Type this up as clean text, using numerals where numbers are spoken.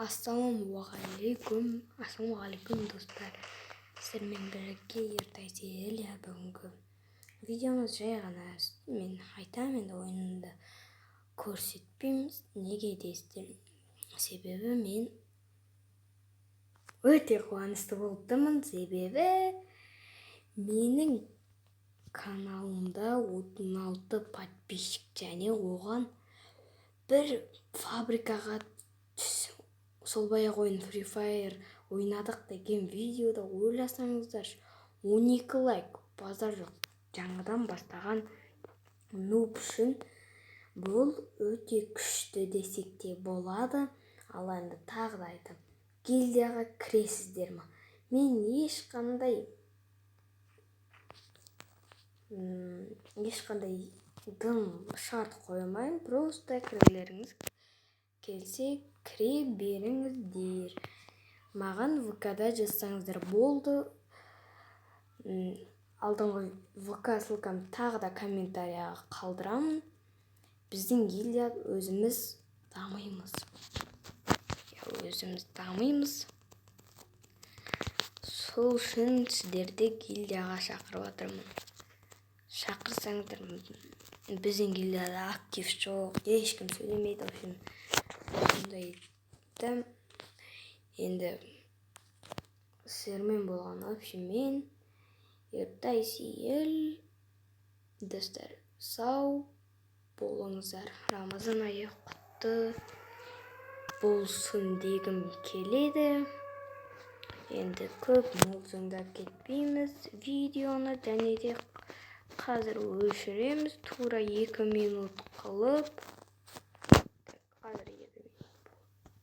Ассалаумағалейкум, ассалаумағалейкум, достар! Сіздермен бірге Ертай Сейіл. Бүгінгі видеомыз жай ғана, мен айтамын, енді ойынды көрсетпейміз. Неге дейсіздер? Себебі мен өте қуанышты болып тұрмын, себебі менің каналымда 36 подписчик және оған бір фабрикаға сол баяғы ойын, Free Fire ойнадық деген видеода, ойласаңыздаршы, 12 лайк. Базар жоқ, жаңадан бастаған нуб үшін бұл өте күшті десек те болады. Ал енді тағы да айтамын, гильдияға кіресіздер ма? Мен ешқандай дым шарт қоймаймын, просто кіргілеріңіз келсе, кіре беріңіздер. Маған ВК-да жазсаңыздар болды. Алдыңғы ВК ссылкамды тағы да комментарияға қалдырамын. Біздің гильдия, өзіміз дамимыз, өзіміз дамимыз. Сол үшін сіздерді гильдияға шақырып жатырмын. Шақырсаңыздар, біздің гильдияда актив жоқ, ешкім сөйлемейді, в общем, сондай да. Енді сіздермен болған, в общем, мен, Ертай Сейіл. Достар, сау болыңыздар! Рамазан айы құтты болсын дегім келеді. Енді көп мылжыңдап кетпейміз видеоны және де қазір өшіреміз тура 2 минут қылып.